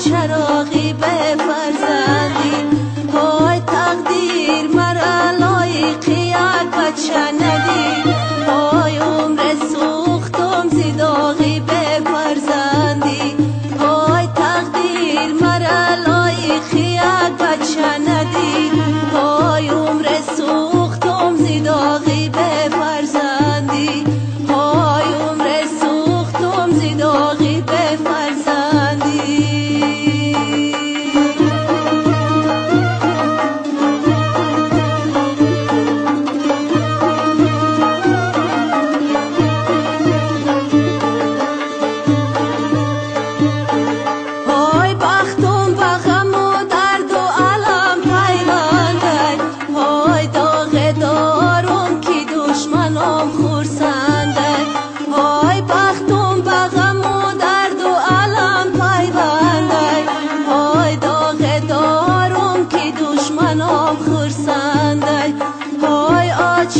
چراغی به فرزندی، های تقدیر مرا لایق یک بچه ندی، های عمر سوختم زی داغی به فرزندی، های تقدیر مرا لایق یک بچه ندی، های عمر سوختم زی داغی به فرزندی، های عمر سوختم زی داغی به فرزندی.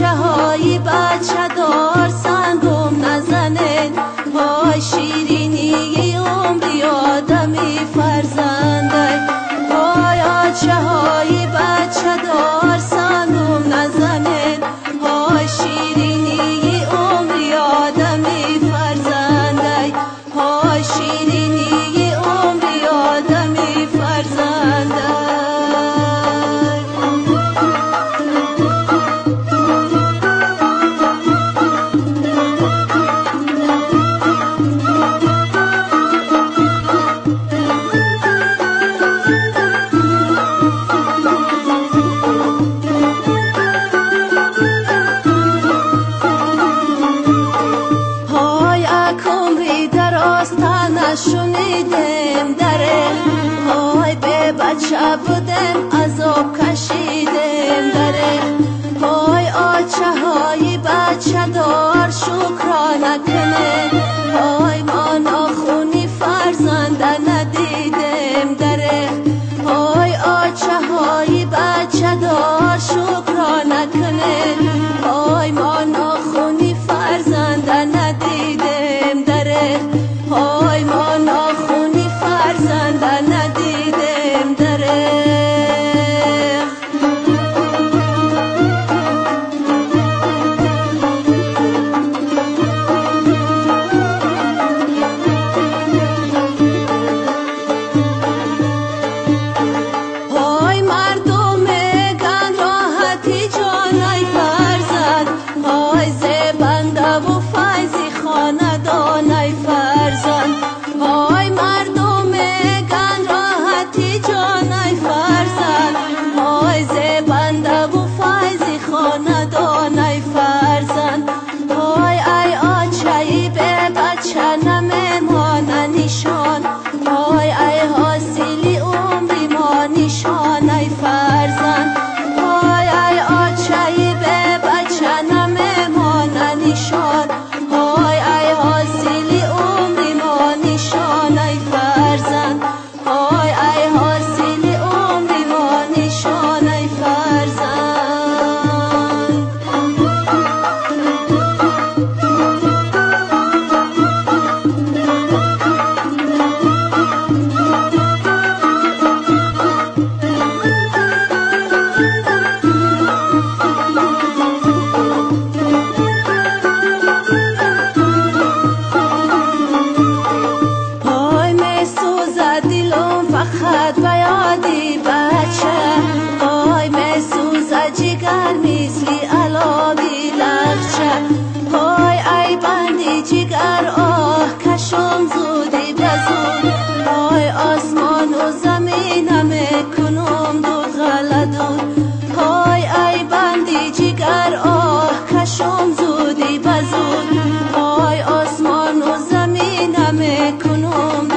های بچه دار سنگم نزنید، های شیرینی عمری آدمی فرزنده، های آچه های بچه دار سنگم نزنید، های شیرینی عمری آدمی فرزنده، های شیرینی عمری آدمی فرزنده. شنیدم دره، های به بچه بودم عذاب کشیدم دره، های آچه های بچه دار شکرانه کنه، های ما ناخونی فرزنده ندیدم دره، های آچه های بچه دار شکرانه کنه، های ما ناخونی فرزنده ندیدم دره، های ما ناخونی فرزنده ندیدم دره. Кашидам.